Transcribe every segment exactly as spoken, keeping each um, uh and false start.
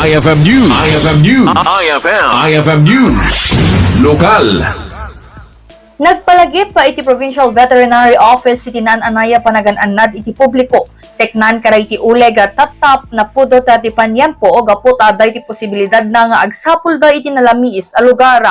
I F M News. I F M News. I F M. I F M News. Lokal. Nagpalagip iti Provincial Veterinary Office iti naan-anay a panagan-annad iti publiko. Teknan kada iti uleg a tattap, napudot ti paniempo gapu ta adda iti posibilidadna nga agsapulda iti nalamiis a lugar.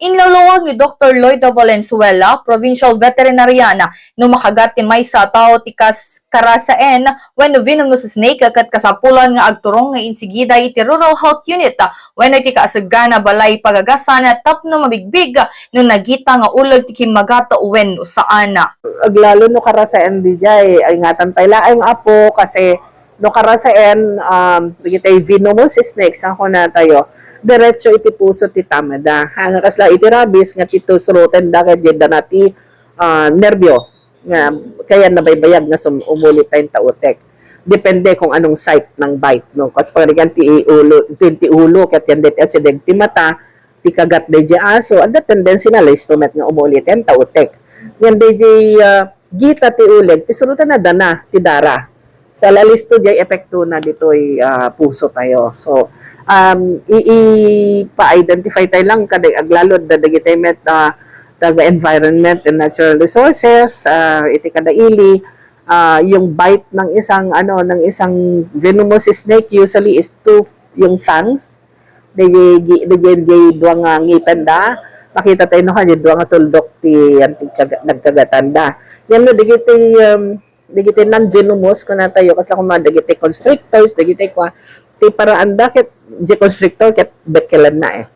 Inlawlawag ni Doktor Lloyda Valenzuela, provincial veterinarian, no makagat ti maysa a tao ti kas-, karasaen wenno venomous snake ket kasapulan nga agturong nga insigida iti Rural Health Unit wenno iti kaaseggan a balay pagagasan tapno mabigbig no nagita nga uleg ti kimmagat wenno saan. Aglalo no karasaen diay, ay, ingatan tayo laeng, apo, kasi no karasaen, um, dagiti venomous snakes, ang kunatayo, diretso iti puso ti tamada. Ha, nga kasla iti rabies nga ti tusuruten da ket diay dana ti, ah, nerbio nga kaya nabaybayag nga sum-, umuli tayo ta utek. Depende kung anong site ng bite, no? Kasi pag ti ulo, ti ulo, ket yan deti asideg ti mata, ti kagat dayjay aso, adda tendency na lesto met nga umuli tayo ta utek. Yan dayjay, ah, gita ti uleg, ti surutan na dana, ti dara. Sa lalisto jay epekto na ditoy, ah, puso tayo. So, um, i-, ipa-identify tayo lang kada aglalo da dagiti met, ah, taga Environment and Natural Resources, ah, iti kada ili, ah, yung bite ng isang, ano, ng isang venomous snake usually is two, yung fangs. Di, di, di, di, di dua nga ngipen da. Makita tayo no, kanya dua nga tuldok ti anti-, kaga-, nagkagatan da. Yan no, dagiti, um, dagiti non-venomous, kuna tayo, kasla kuma dagiti constrictors, dagiti kwa, ti paraan da ket, di constrictor ket bekkelan na eh.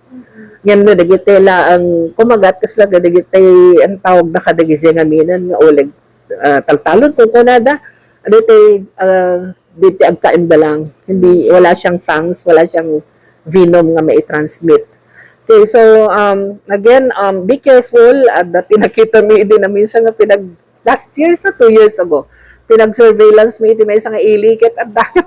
Ngem no, dagiti la ang kumagat, kasla dagiti ang tawag na kadagiti nga minen nga uleg, ah, taltalon, kung kunada, dagiti, ah, dagiti agkaem da lang. Hindi, wala siyang fangs, wala siyang venom nga mai-transmit. Okay, so, um, again, um, be careful. Adda ti nakita mi idi na minsan nga pinag-, last year sa two years ago, pinag-surveillance mi iti maysa nga ili ket adda,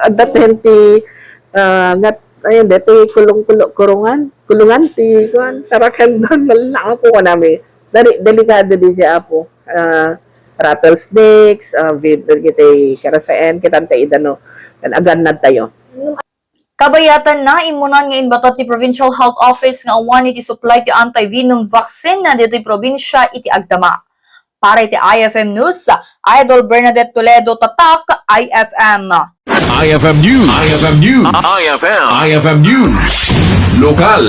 adda ten ti, ah, nga, ayun, deti kulong, kulong, kurungan, kulungan ti, kuan, taraken don, malna apo ko nami. Dari, delikado di siya apo. Ah, rattlesnakes, ah, vid-, dagiti karasaen, kitanta ida no, kan agannad tayo. Kabayatanna, immunan nga imbaton ti Provincial Health Office nga awan iti supply ti anti-venom vaccine na ditoy probinsya iti agdama. Para iti I F M News, Idol Bernadette Toledo, Tatak, I F M. I F M News. I F M News. I F M. I F M News. Lokal.